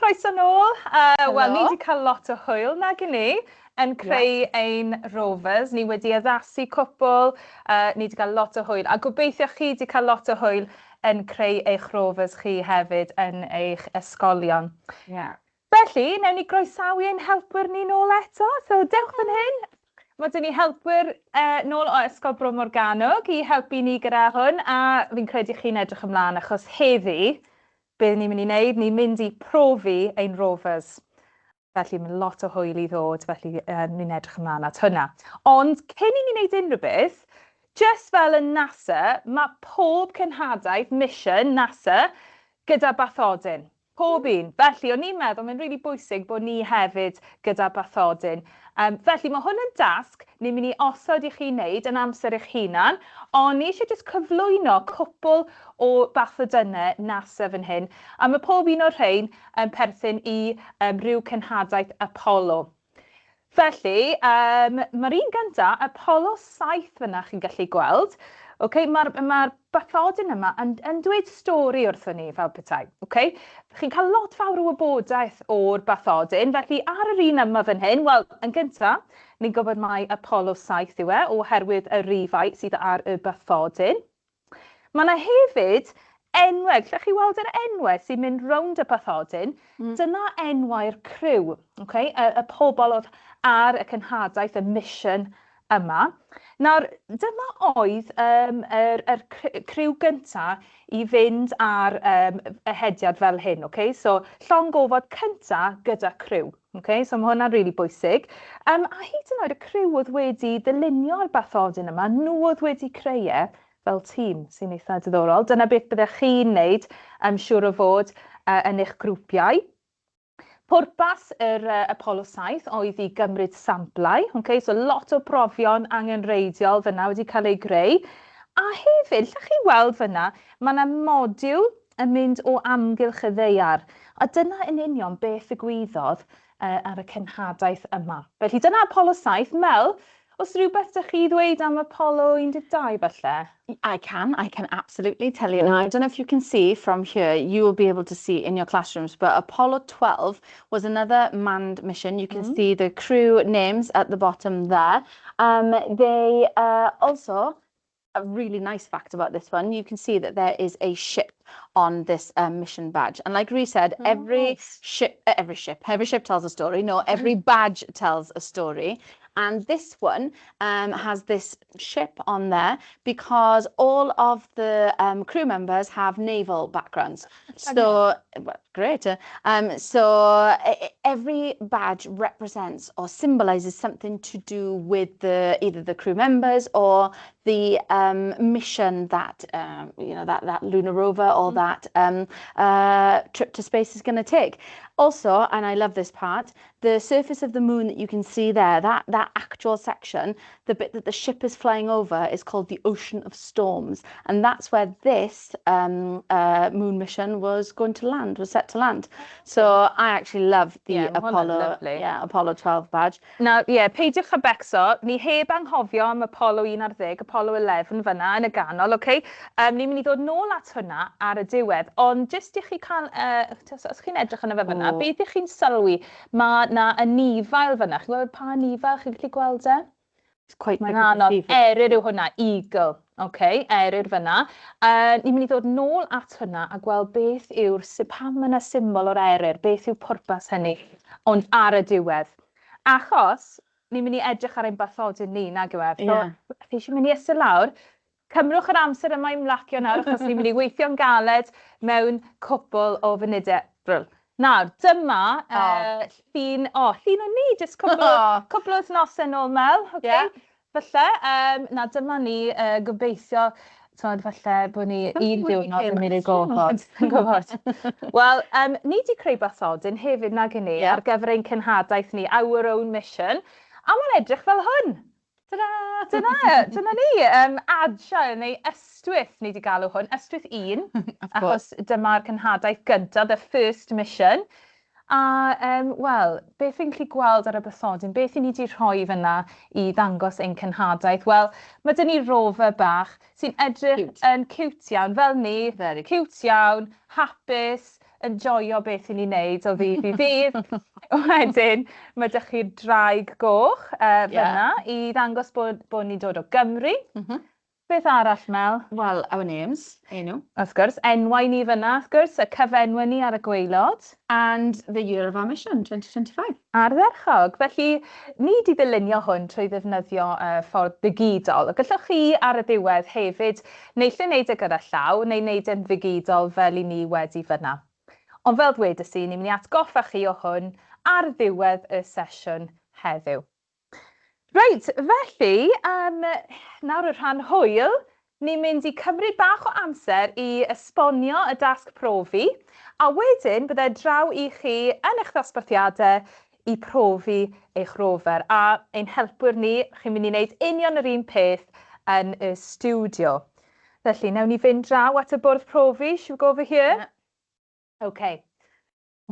Croeso nôl. Wel, ni wedi cael lot o hwyl, nag i ni, yn creu ein rovers. Ni wedi addasu cwpl, ni wedi cael lot o hwyl. A gobeithio chi wedi cael lot o hwyl yn creu eich rovers chi hefyd yn eich ysgolion. Felly, newn ni groesawu ein helpwyr ni nôl eto. So, dewch fan hyn. Mae dyn ni helpwyr nôl o Ysgol Bro Morgannwg i helpu ni gyda hwn, a fi'n credu chi'n edrych ymlaen achos heddi, beth ni'n mynd i wneud, ni'n mynd i profi ein rovers. Felly mae lot o hwyl i ddod, felly ni'n edrych ymlaen at hwnna. Ond cyn i ni wneud unrhyw beth, just fel yn NASA, mae pob cenhadaeth, mission NASA, gyda bathodyn. Pob un. Felly, o'n i'n meddwl mae'n rili bwysig bod ni hefyd gyda bathodyn. Felly, mae hwn yn dasg ni'n mynd i osod i chi wneud yn amser eich hunan, ond ni eisiau jyst cyflwyno cwpl o bathodynnau NASA fan hyn, a mae pob un o'r rhain yn perthyn i rhyw cenhadaeth Apollo. Felly, mae'r un gynta, Apollo 7 fyna chi'n gallu gweld. Okay, mae'r bathodyn yma yn dweud stori wrthon ni fel petai. Okay? Chi'n cael lot fawr o wybodaeth o'r bathodyn, felly ar yr un yma fan hyn, wel, yn gynta, ni'n gwybod mai Apollo 7 yw e, oherwydd y rifau sydd ar y bathodyn. Mae yna hefyd enwau, gallwch chi weld yr enwau sy'n mynd rownd y bathodyn? Dyna enwau'r criw, okay? Y pobl oedd ar y cenhadaeth, y mission yma. Nawr, dyma oedd yr criw gynta i fynd ar y hediad fel hyn. Okay? So, llong gofod cynta gyda criw. Okay? So, mae hwnna'n rili bwysig. A hyd yn oed y criw oedd wedi dylunio'r bathodyn yma, nhw oedd wedi creu e fel tîm, sy'n eitha diddorol. Dyna beth byddech chi'n wneud, siŵr o fod, yn eich grwpiau. Pwrpas yr Apollo 7 oedd i gymryd samplau. Okay? So lot o brofion angenrheidiol fyna wedi cael ei greu. A hefyd, lle chi weld fyna, mae yna modiwl yn mynd o amgylch y ddaear. A dyna yn union beth ddigwyddodd ar y cenhadaeth yma. Felly dyna Apollo 7. Mel, oes rhywbeth ydych chi ddweud am Apollo 12 falle? I can absolutely tell you. Now, I don't know if you can see from here, you will be able to see in your classrooms, but Apollo 12 was another manned mission. You can see the crew names at the bottom there. They also, a really nice fact about this one, you can see that there is a ship on this mission badge. And like Rhys said, every ship tells a story. No, every badge tells a story. And this one has this ship on there because all of the crew members have naval backgrounds. So, well, great. So every badge represents or symbolizes something to do with the either the crew members or the mission that you know that that lunar rover or that trip to space is going to take. Also, and I love this part, the surface of the moon that you can see there, that actual section, the bit that the ship is flying over, is called the Ocean of Storms, and that's where this moon mission was going to land, was set to land. So I actually love the Yeah, ma' hwnna'n Apollo, lovely. Yeah, Apollo 12 badge. Nawr, ie, yeah, peidiwch â becso, ni heb anghofio am Apollo 11, Apollo 11 fyna yn y ganol, okay? Ni'n mynd i ddod nôl at hwnna ar y diwedd, ond jyst i chi cael, os chi'n edrych arno fe fyna, O. beth ych chi'n sylwi? Mae na anifail fyna. Chi'n gweld pa anifail? Chi'n gallu gweld e? It's quite Mae'n difficult to anodd. see. Eryr yw hwnna, eagle. Okay, eryr fyna. Ni'n mynd i ddod nôl at hwnna a gweld beth yw'r, pam mae yna symbol o'r eryr, beth yw pwrpas hynny, ond ar y diwedd. Achos, ni'n mynd i edrych ar ein bathodyn ni, nag yw e? So, chi eisiau mynd i eistedd lawr, cymrwch yr amser yma i ymlacio nawr, achos ni'n mynd i weithio'n galed mewn cwpl o funudau. Brill. Nawr, dyma llun, o, llun o ni, jyst cwpl o wythnosau nôl, Mel. Okay? Falle, na dyma ni, gobeithio, t'mod, falle bod ni un diwrnod yn mynd i'r gofod. Yn gwybod. Wel, ni wedi creu bathodyn hefyd, nag 'y ni, ar gyfer ein cenhadaeth ni, our own mission, a mae'n edrych fel hwn. Ta-da! Dyna ni. Agile neu ystwyth ni wedi galw hwn. Ystwyth 1, Of course. achos dyma'r cenhadaeth gyntaf, the first mission. A, wel, beth fi'n gallu gweld ar y bathodyn, beth i ni wedi rhoi fyna i ddangos ein cenhadaeth? Wel, mae dyn ni rover bach sy'n edrych Cute. yn cute iawn, fel ni. Very cute iawn, hapus. yn joio beth i ni'n neud o ddydd i ddydd. Wedyn, mae 'da chi'r draig goch fyna i ddangos bod ni'n dod o Gymru. Beth arall, Mel? Wel, our names, enw. Wrth gwrs, enwau ni fyna, wrth gwrs, y cyfenwau ni ar y gwaelod. And the year of our mission, 2025. Ardderchog. Felly, ni wedi ddylunio hwn trwy ddefnyddio ffordd ddigidol. Gallwch chi ar y diwedd hefyd naill ai wneud e gyda llaw neu wneud e'n ddigidol fel i ni wedi fyna. Ond fel dwedes i, ni'n mynd i atgoffa chi o hwn ar ddiwedd y sesiwn heddiw. Reit, felly, nawr y rhan hwyl, ni'n mynd i cymryd bach o amser i esbonio y dasg profi, a wedyn bydde draw i chi yn eich ddosbarthiadau i profi eich rover. A ein helpwyr ni, chi'n mynd i wneud union yr un peth yn y stiwdio. Felly, newn ni fynd draw at y bwrdd profi. Should we go over here? Yeah. Okay.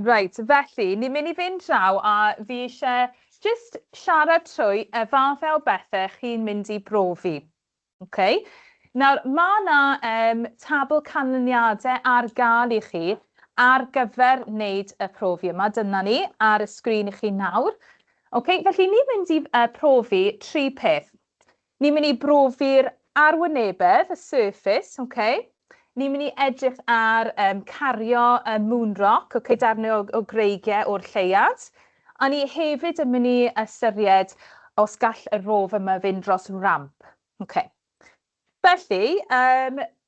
Reit, felly, ni'n mynd i fynd draw a fi eisiau just siarad trwy y fathau o bethau chi'n mynd i brofi. Okay? Nawr, mae yna tabl canlyniadau ar gael i chi ar gyfer wneud y profi yma. Dyna ni ar y sgrin i chi nawr. Okay? Felly, ni'n mynd i profi tri peth. Ni'n mynd i brofi'r arwynebedd, y surface, okay? Ni'n mynd i edrych ar cario moon rock, okay, darnau o greigiau o'r lleuad. A ni hefyd yn mynd i ystyried os gall y rover yma fynd dros ramp. Okay. Felly,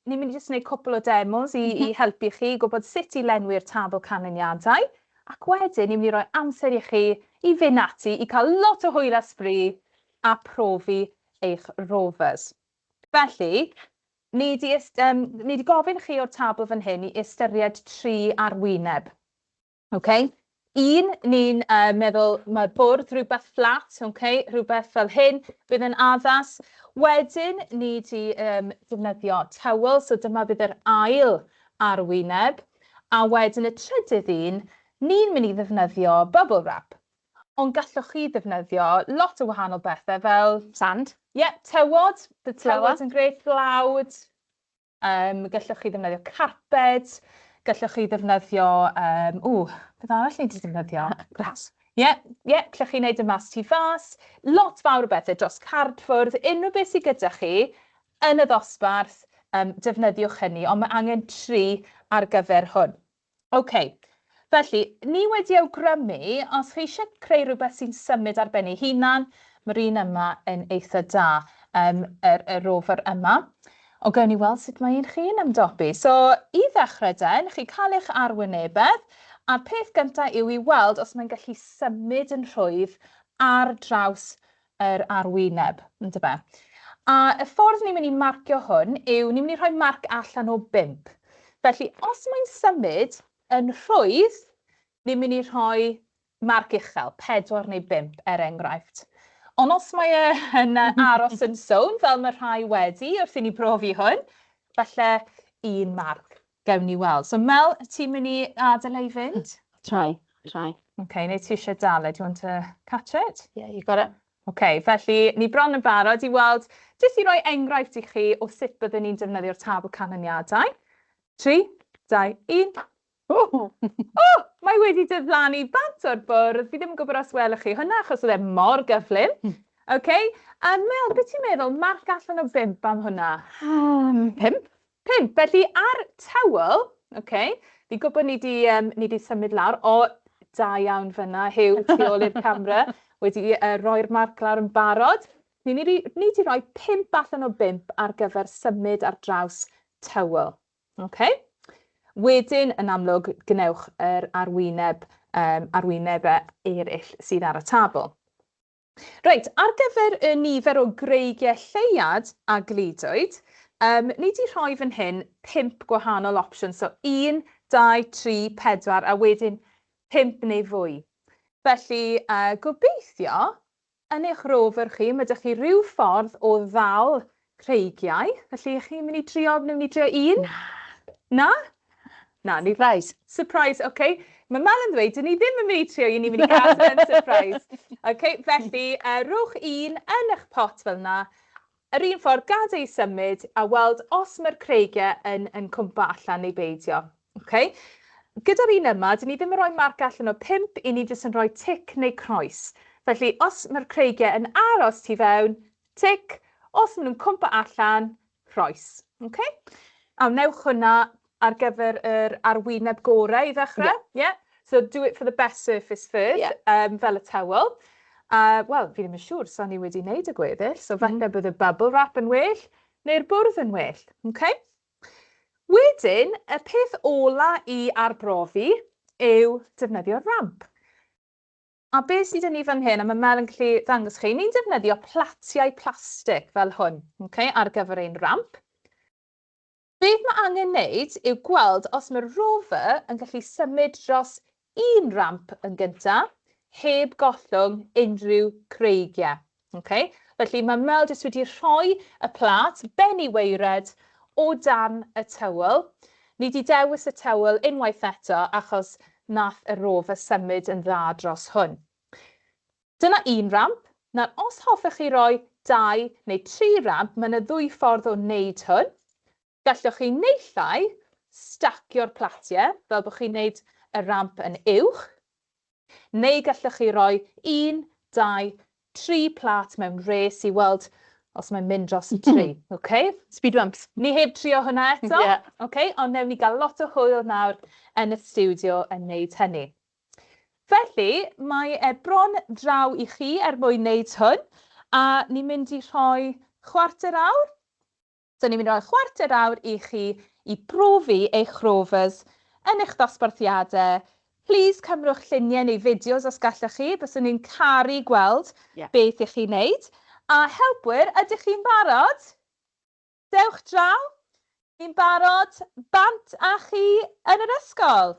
ni'n mynd i jyst gwneud cwpl o demos i helpu chi gwybod sut i lenwi'r tabl canlyniadau. Ac wedyn, ni'n mynd i roi amser i chi i fynd ati i cael lot o hwyl a sbri a profi eich rovers. Felly, ni di gofyn chi o'r tabl fan hyn i ystyried tri arwyneb. Okay? Un, ni'n meddwl mae bwrdd rhywbeth fflat, okay? Rhywbeth fel hyn, bydd yn addas. Wedyn, ni di defnyddio towel, so dyma bydd yr ail arwyneb. A wedyn y trydydd un, ni'n mynd i ddefnyddio bubble wrap. Ond gallwch chi ddefnyddio lot o wahanol bethau fel Sand. Ie, yeah, tywod. The Flour. Tywod yn grêt, blawd. Gallwch chi ddefnyddio carped. Gallwch chi ddefnyddio, ww, beth arall ni wedi defnyddio? Grass. Ie, yeah, ie, yeah, gallwch chi wneud y mas tu fas. Lot fawr o bethau dros cardfwrdd, unrhyw beth sydd gyda chi yn y ddosbarth, defnyddiwch hynny, ond mae angen tri ar gyfer hwn. OK, felly, ni wedi awgrymu, os chi eisiau creu rhywbeth sy'n symud ar ben ei hunan, mae'r un yma yn eitha da, y rover yma. O, gawn ni weld sut mae un chi'n ymdopi. So, i ddechrau den, chi cael eich arwynebedd, a'r peth gyntaf yw i weld os mae'n gallu symud yn rhwydd ar draws yr arwyneb, yndyfe? A y ffordd ni'n mynd i marcio hwn yw ni'n mynd i rhoi marc allan o 5. Felly, os mae'n symud yn rhwydd, ni'n mynd i rhoi marc uchel, 4 neu 5 er enghraifft. Ond os mae e yn aros yn sownd, fel mae rhai wedi wrth i ni brofi hwn, falle un marc gewn ni weld. So Mel, ti'n mynd i adael ei fynd? Try, try. OK, neu ti eisiau dal e? Do you want to catch it? Yeah, you got it. OK, felly ni bron yn barod i weld, jyst i roi enghraifft i chi o sut byddwn ni'n defnyddio'r tabl canlyniadau. 3, 2, 1. Oh. Oh, mae wedi diflannu bant o'r bwrdd. Fi ddim yn gwybod os welwch chi hwnna, achos oedd e mor gyflym. OK, a Mel, beth ti'n meddwl? Marc allan o 5 am hwnna? 5. 5. Felly ar towel, OK, fi'n gwybod ni di symud lawr. O, da iawn fyna, Hugh, tu ôl i'r camera, wedi roi'r marc lawr yn barod. Ni di roi 5 allan o 5 ar gyfer symud ar draws towel. OK? Wedyn, yn amlwg, gwnewch yr arwynebau eraill sydd ar y tabl. Reit, ar gyfer y nifer o greigiau lleuad a gludwyd, ni wedi rhoi fan hyn pump gwahanol opsiwn. So 1, 2, 3, 4 a wedyn 5 neu fwy. Felly, gobeithio, yn eich rover chi, mae ydych chi rhyw ffordd o ddal creigiau. Felly, chi'n mynd i drio, mynd i drio un? Na. Na? Na, ni Surprise. Surprise, oce. Okay. Mae Mel yn dweud, dyn ni ddim yn mynd i trio un, ni'n mynd i cadw yn surprise. Okay, felly, rhowch un yn eich pot fel yna. Yr un ffordd, gadael i symud a weld os mae'r creigiau yn cwmpa allan neu beidio. Okay. Gyda'r un yma, dyn ni ddim yn rhoi marc allan o 5, i ni jyst yn rhoi tic neu croes. Felly, os mae'r creigiau yn aros tu fewn, tic, os maen nhw'n cwmpo allan, croes. Okay? A wnewch hwnna ar gyfer yr arwyneb gorau i ddechrau. Yeah. Yeah. So do it for the best surface first, yeah. Fel y tywel. Wel, fi ddim yn siŵr, so ni wedi wneud y gweddill, so falle bydd y bubble wrap yn well, neu'r bwrdd yn well. Okay? Wedyn, y peth ola i arbrofi yw defnyddio ramp. A beth sydd 'da ni fan hyn, a mae Mel yn gallu ddangos chi, ni'n defnyddio platiau plastig fel hwn, okay, ar gyfer ein ramp. Beth mae angen wneud yw gweld os mae'r rover yn gallu symud dros un ramp yn gyntaf, heb gollwng unrhyw creigiau. Okay? Felly mae Mel jyst wedi rhoi y plât ben i waered o dan y tywel. Ni wedi dewis y tywel unwaith eto achos nath y rover symud yn dda dros hwn. Dyna un ramp. Nawr, os hoffech chi roi dau neu tri ramp, mae yna ddwy ffordd o wneud hwn. Gallwch chi naill ai stacio'r platiau, fel bod chi'n wneud y ramp yn uwch, neu gallwch chi roi un, dau, tri plât mewn rhes i weld os mae'n mynd dros y tri. Okay? Speed bumps. Ni heb trio hwnna eto, yeah. Okay? Ond newn ni gael lot o hwyl nawr yn y stiwdio yn wneud hynny. Felly, mae e bron draw i chi er mwyn wneud hwn, a ni'n mynd i rhoi chwarter awr. So ni'n mynd i roi chwarter awr i chi i brofi eich rovers yn eich dosbarthiadau. Please cymrwch lluniau neu fideos os gallwch chi, byswn ni'n caru gweld yeah. beth i chi'n wneud. A helpwyr, ydych chi'n barod? Dewch draw. Ni'n barod bant â chi yn yr ysgol.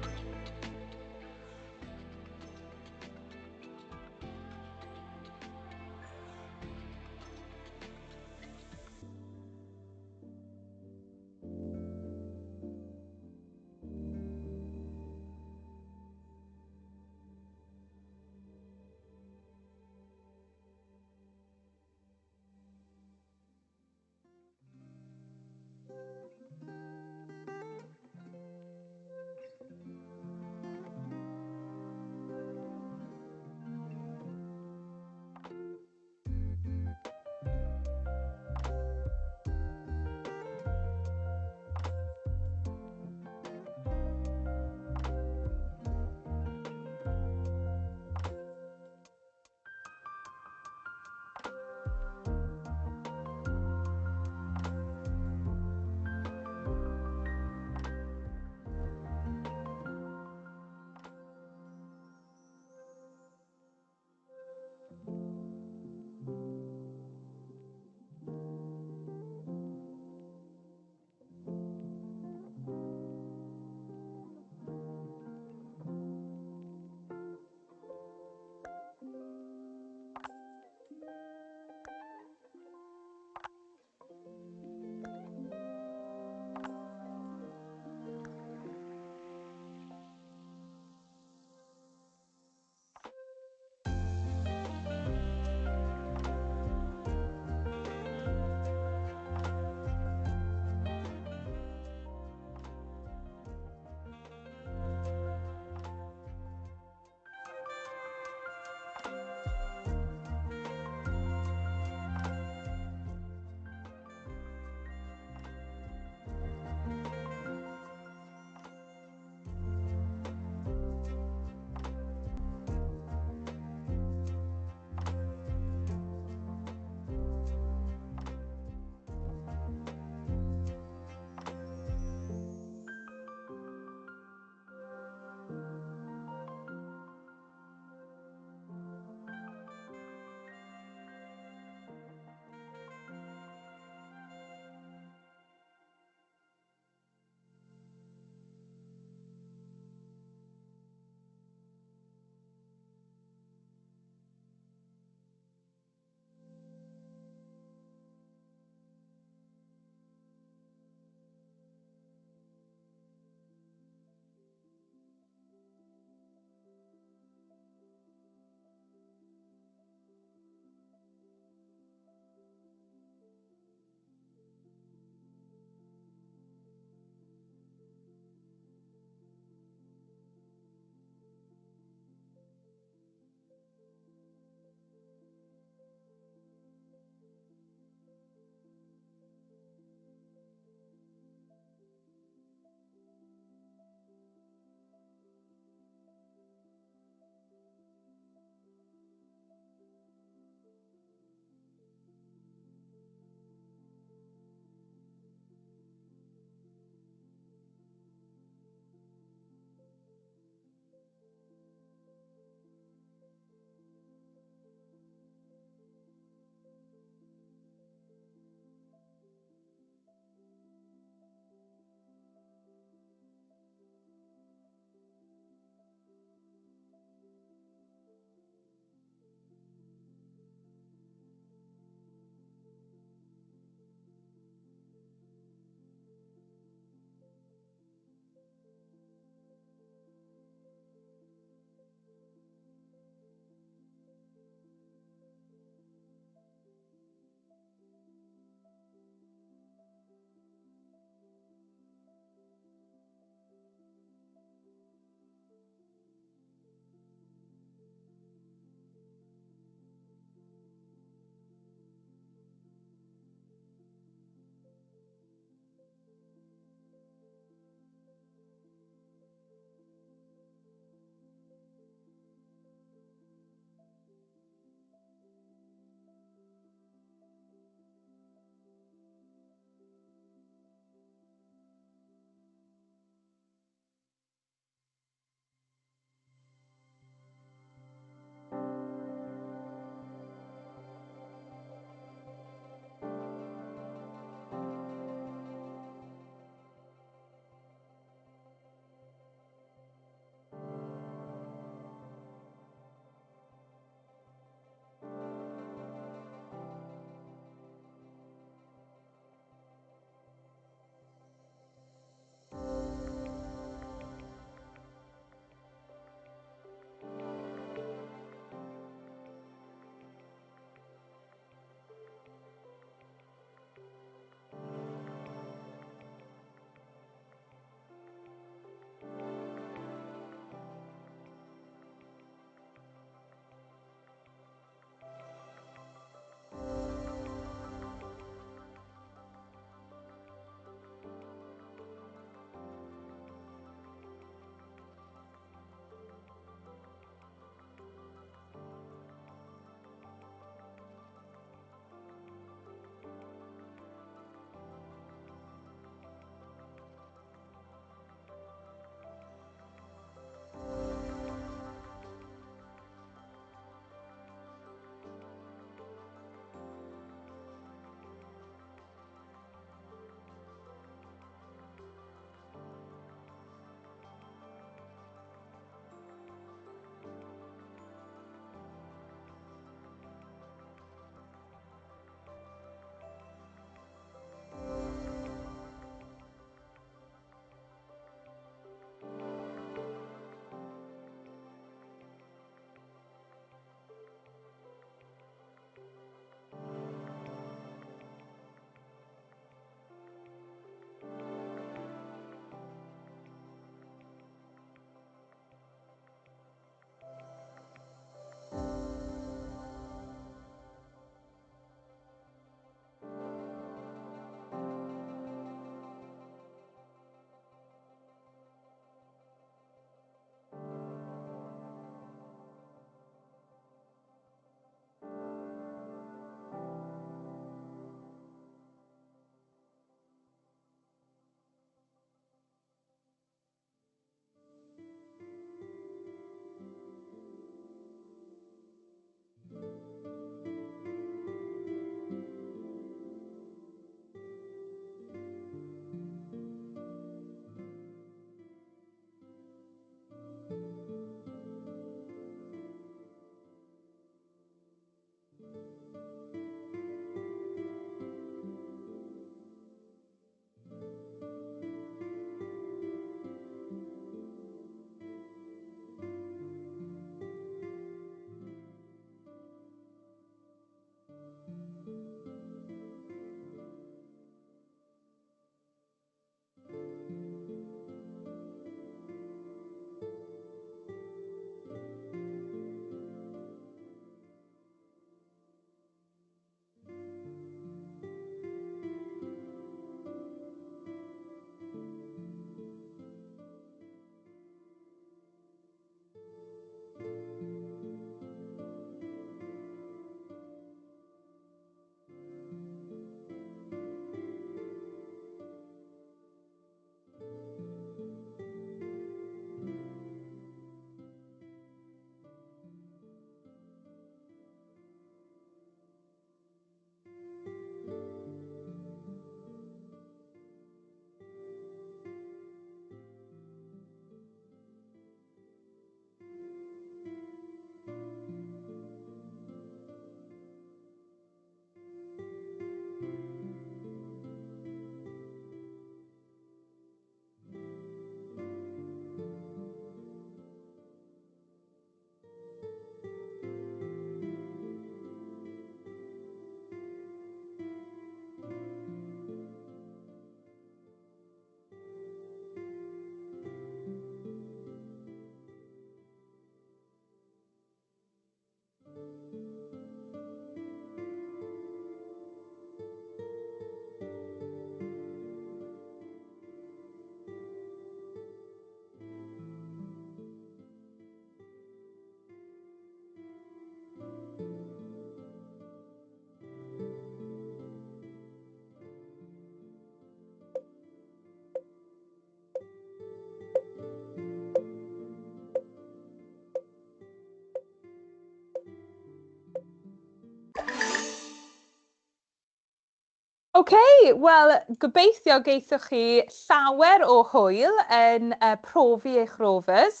OK, wel, gobeithio geithoch chi llawer o hwyl yn profi eich rovers.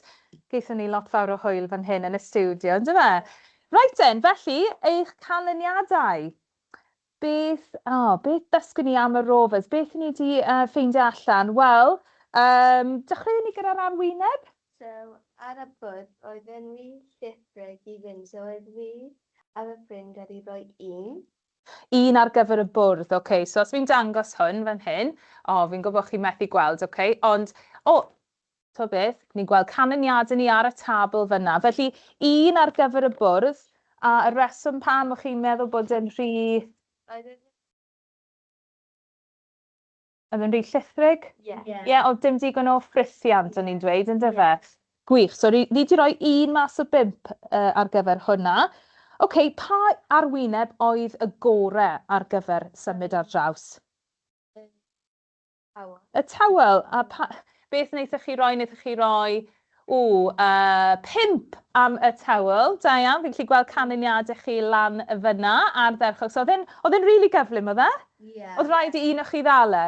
Geithon ni lot fawr o hwyl fan hyn yn y stiwdio, ynddo fe? Right then, felly, eich canlyniadau. Beth, oh, beth ddysgwn ni am y rovers? Beth ni wedi ffeindio allan? Wel, dechreuwn ni gyda'r arwyneb. So, ar y bwrdd, oedd yn rhy llithrig i fynd, so oedd fi a fy ffrind wedi rhoi un. Un ar gyfer y bwrdd, oce. Okay. So os fi'n dangos hwn fan hyn, o, oh, fi'n gwybod chi'n methu gweld, oce, okay. Ond, o, oh, to beth, ni'n gweld canlyniadau ni ar y tabl fyna. Felly, un ar gyfer y bwrdd, a y reswm pam o'ch chi'n meddwl bod e'n rhy... Oedd yn rhy llithrig? Ie. Ie, yeah, oedd dim digon o ffrithiant, o'n i'n dweud, yn dyfe? Gwych. So, ni wedi rhoi 1 mas o 5 ar gyfer hwnna. Oce, okay, pa arwyneb oedd y gore ar gyfer symud ar draws? Tawel. Y tawel. A pa, beth wnaethoch chi roi? Wnaethoch chi roi, o, 5 am y tawel. Da iawn, fi'n gallu gweld canlyniadau chi lan y fyna ardderchog. So, oedd e'n rili gyflym, oedd e? Ie. Oedd rhaid i un o chi ddal e?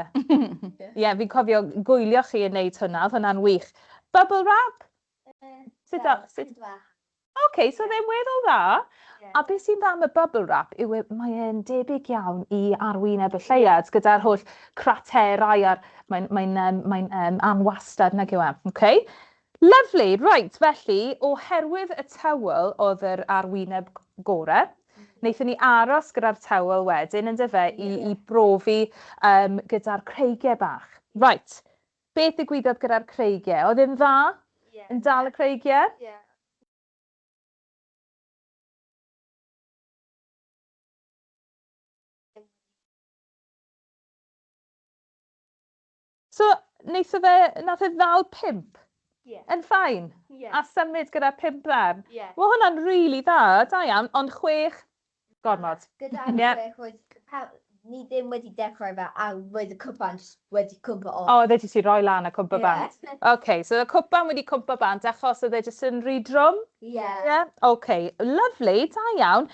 Ie, fi'n cofio gwylio chi yn neud hwnna, oedd hwnna'n wych. Bubble wrap? Sut Sut Oce, so oedd e'n weddol dda. A beth sy'n dda am y bubble wrap yw mae e'n debyg iawn i arwyneb y lleuad gyda'r holl craterau a'r... Mae'n mae um, mae anwastad, nag yw e? Okay. Lovely, right, felly, oherwydd y tywel oedd yr arwyneb gore, wnaethon ni aros gyda'r tywel wedyn, yn dyfe, i brofi gyda'r creigiau bach. Right, beth ddigwyddodd gyda'r creigiau? Oedd e'n dda? Yn dal y creigiau? Ie. So, wnaetho fe, nath e ddal 5? Ie. Yn fine? Ie. A symud gyda 5 ddarn? Ie. Wel, hwnna'n rili dda, da iawn, ond 6, gormod. Gyda'r 6, oedd ni ddim wedi dechrau fe, a roedd y cwpan jyst wedi cwmpo off. O, oedd e jyst i roi lan a cwmpo bant. Oce, so oedd y cwpan wedi cwmpo bant achos oedd e jyst yn rhy drwm? Ie. Ie, oce, lovely, da iawn.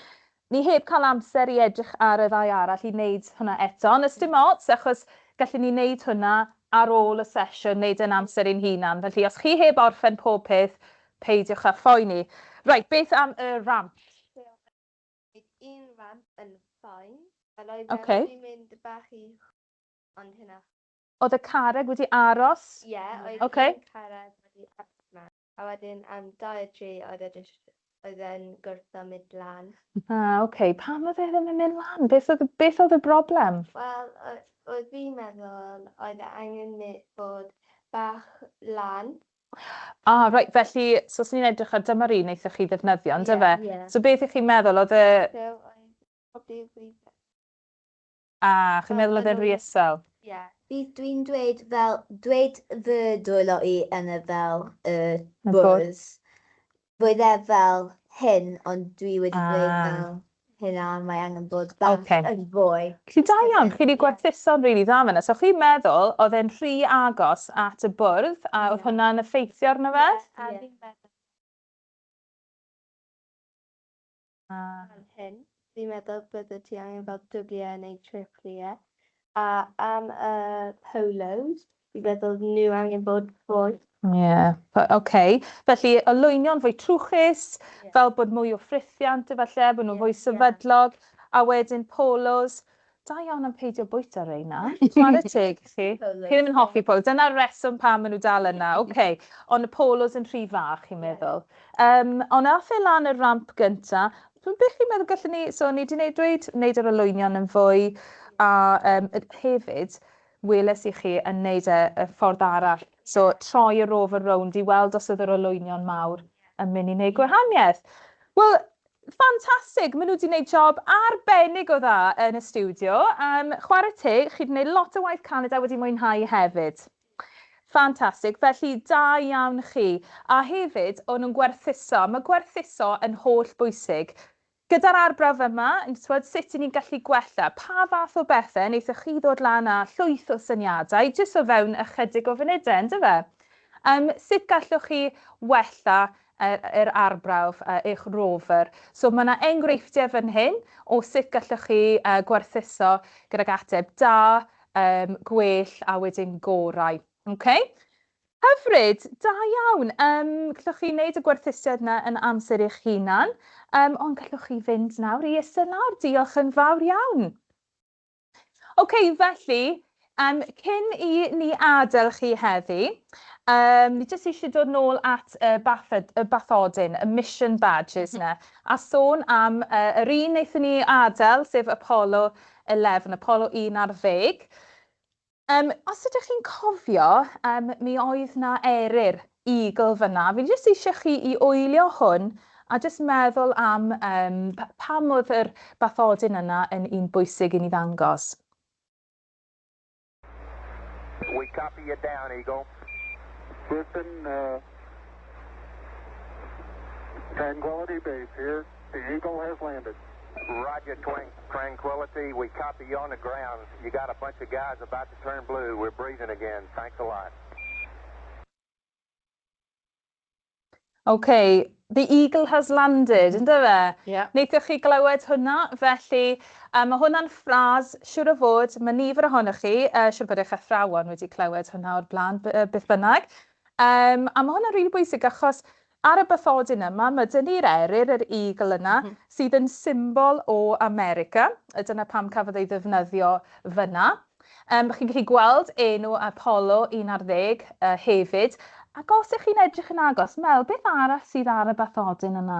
Ni heb cael amser i edrych ar y ddau arall i wneud hwnna eto, ond ys dim ots, achos gallwn ni wneud hwnna ar ôl y sesiwn, wneud e'n amser i'n hunan. Felly, os chi heb orffen pob peth, peidiwch â phoeni. Reit, beth am y ramp? Un ramp yn fine. Fel oedd e wedi mynd bach i... Ond hynna. Oedd y carreg wedi aros? Ie, oedd un carreg wedi aros mewn. A wedyn am 2 a 3 oedd e jyst, oedd e'n gwrtho mynd lan. Ah, oce. Pam oedd e ddim yn mynd lan? Beth oedd, beth oedd y broblem? Wel, oedd fi'n meddwl oedd e angen bod bach lan. Ah, reit, felly, so os ni'n edrych ar dyma'r un wnaethoch chi ddefnyddio, on'd yfe? Ie. So beth ych chi'n meddwl, oedd y... So, oedd probably rhy... Ah, chi'n meddwl oedd e'n rhy isel? Ie. Fi dwi'n dweud fel, dweud fy dwylo i yn y fel y bwrdd. Roedd e fel hyn, ond dwi wedi dweud fel hynna, mae angen bod bach yn fwy. Felly da iawn, chi wedi gwerthuso'n rili dda fan'na. So chi'n meddwl oedd e'n rhy agos at y bwrdd a oedd hwnna'n effeithio arno fe? Ie, a fi'n meddwl fel hyn, fi'n meddwl bydde ti angen fel dwbli e neu triplu e. A am y polos, fi'n meddwl nhw angen bod fwy. Ie, oce. Felly, olwynion fwy trwchus, fel bod mwy o ffrithiant efallai, bod nhw'n fwy sefydlog, a wedyn polos. Da iawn am peidio bwyta reina. Chwarae teg i chi. Chi ddim yn hoffi polos. Dyna'r reswm pam maen nhw dal yna. Oce. Ond y polos yn rhy fach, chi'n meddwl. Ond ath e lan y ramp gynta. Beth chi'n meddwl gallwn ni... So, ni wedi gwneud dweud, wneud yr olwynion yn fwy, a hefyd, weles i chi yn wneud e y ffordd arall. So, troi y rover rownd i weld os oedd yr olwynion mawr yn mynd i wneud gwahaniaeth. Wel, ffantastig! Maen nhw wedi gwneud job arbennig o dda yn y stiwdio. Chwarae teg, chi wedi gwneud lot o waith caled a wedi mwynhau hefyd. Ffantastig. Felly, da iawn chi. A hefyd, o'n nhw'n gwerthuso. Mae gwerthuso yn holl bwysig. Gyda'r arbrawf yma, twod, sut 'y ni'n gallu gwella? Pa fath o bethau wnaethoch chi ddod lan â llwyth o syniadau, jyst o fewn ychydig o funudau, yndyfe? Sut gallwch chi wella yr arbrawf, eich rover. So mae yna enghreifftiau fan hyn o sut gallwch chi gwerthuso gydag ateb da, gwell a wedyn gorau. Okay? Hyfryd, da iawn. Gallwch chi wneud y gwerthusiad yna yn amser eich hunan, ond gallwch chi fynd nawr i eistedd lawr. Diolch yn fawr iawn. OK, felly, cyn i ni adael chi heddi, ni jyst eisiau dod nôl at y bathod, y bathodyn, y mission badges yna, a sôn am yr un wnaethon ni adael, sef Apollo 11, Apollo 11. Os ydych chi'n cofio, mi oedd 'na eryr, eagle fan'na. Fi jyst eisiau chi i wylio hwn a jyst meddwl am pam oedd yr bathodyn yna yn un bwysig i ni ddangos. We copy you down, Eagle. Houston, Tranquility Base here. The Eagle has landed. Roger, Tranquility. We copy you on the ground. You got a bunch of guys about to turn blue. We're breathing again. Thanks a lot. OK, the eagle has landed, ynddo fe? Yeah. Wnaethoch chi glywed hwnna, felly mae hwnna'n ffras, siwr o fod, mae nifer ohonoch chi, siwr bod eich athrawon wedi clywed hwnna o'r blaen, beth bynnag. A mae hwnna'n rili really bwysig achos ar y bathodyn yma, mae dyn ni'r eryr, yr eagle yna, sydd yn symbol o America. A dyna pam cafodd ei ddefnyddio fyna. Chi'n gallu gweld enw Apollo 11 hefyd. Ac os ych chi'n edrych yn agos, Mel, beth arall sydd ar y bathodyn yna?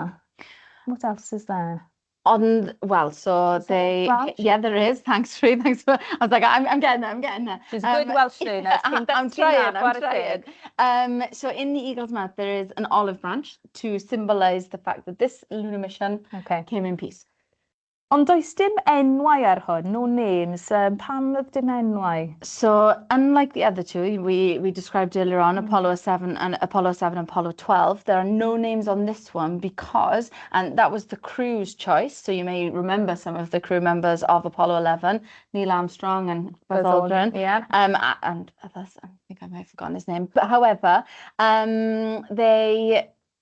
What else is there? On, well, so Is there a they, branch? Yeah, there is. Thanks, Rhi. Thanks for. I was like, I'm getting there. I'm getting there. She's a good Welsh learner. Ti'n I'm dysgu na, trying. I'm chwarae trying. teg. So in the Eagle's mouth, there is an olive branch to symbolise the fact that this lunar mission came in peace. Ond does dim enwau ar hwn, no names. Pam oedd dim enwau? So, unlike the other two we described earlier on, Apollo 7 and Apollo 7 and Apollo 12, there are no names on this one because, and that was the crew's choice. So you may remember some of the crew members of Apollo 11, Neil Armstrong and Buzz Buzz Aldrin, Aldrin. And others, I think I might have forgotten his name. But however,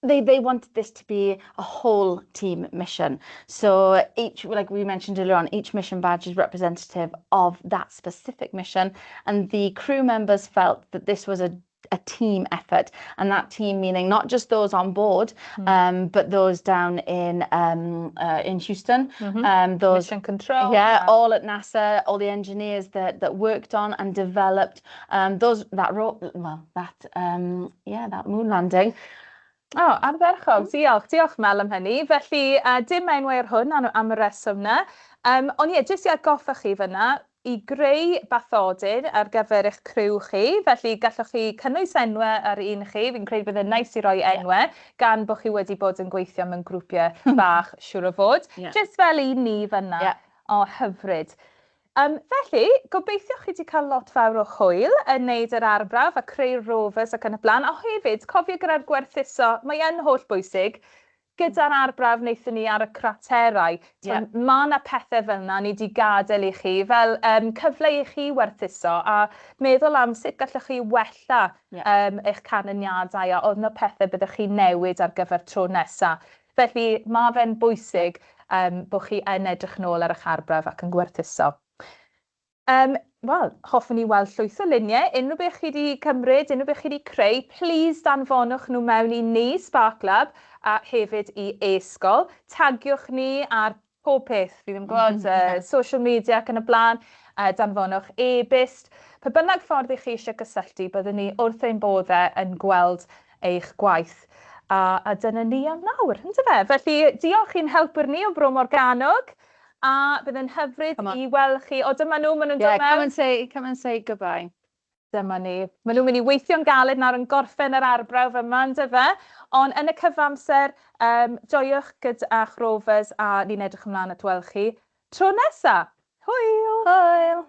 they wanted this to be a whole team mission. So each, like we mentioned earlier on, each mission badge is representative of that specific mission. And the crew members felt that this was a team effort, and that team meaning not just those on board, but those down in Houston, those Mission control, yeah, all at NASA, all the engineers that worked on and developed those that well that yeah, that moon landing. O, oh, ardderchog. Diolch. Diolch, Mel, am hynny. Felly, dim enwau ar hwn am y reswm na. Ond ie, jyst i atgoffa chi fyna, i greu bathodyn ar gyfer eich criw chi. Felly, gallwch chi cynnwys enwau ar un chi. Fi'n credu bydd yn neis i roi enwau, gan bod chi wedi bod yn gweithio mewn grwpiau bach, siŵr o fod. Jyst fel un ni fyna. O, hyfryd. Felly, gobeithio chi wedi cael lot fawr o hwyl yn neud yr arbrawf a creu'r rovers ac yn y blaen. A hefyd, cofio gyda'r gwerthuso, mae yn holl bwysig, gyda'r arbrawf wnaethon ni ar y craterau. Mae yna pethau fel yna ni wedi gadael i chi, fel cyfle i chi werthuso a meddwl am sut gallwch chi wella eich canlyniadau a oedd yna pethau byddwch chi newid ar gyfer tro nesaf. Felly, mae fe'n bwysig bod chi yn edrych nôl ar eich arbrawf ac yn gwerthuso. Wel, hoffwn i weld llwyth o luniau. Unrhyw beth chi wedi cymryd, unrhyw beth chi wedi creu, please danfonwch nhw mewn i ni, Spark Lab, a hefyd i e-sgol. Tagiwch ni ar pob peth, fi ddim yn gwybod, social media ac yn y blaen, danfonwch e-byst. Pa bynnag ffordd i chi eisiau gysylltu, byddwn ni wrth ein boddau yn gweld eich gwaith. A dyna ni am nawr, yndyfe? Felly, diolch i'n helpwyr ni o Bro Morgannwg. A bydd yn hyfryd Come on. i weld chi. O, dyma nhw, maen nhw'n Yeah, dod mewn. come and say goodbye. Dyma ni. Maen nhw'n mynd i weithio'n galed nawr yn gorffen yr arbrawf yma, yndyfe? Ond yn y cyfamser, joiwch gyda'ch rovers a ni'n edrych ymlaen at weld chi tro nesa. Hwyl! Hwyl!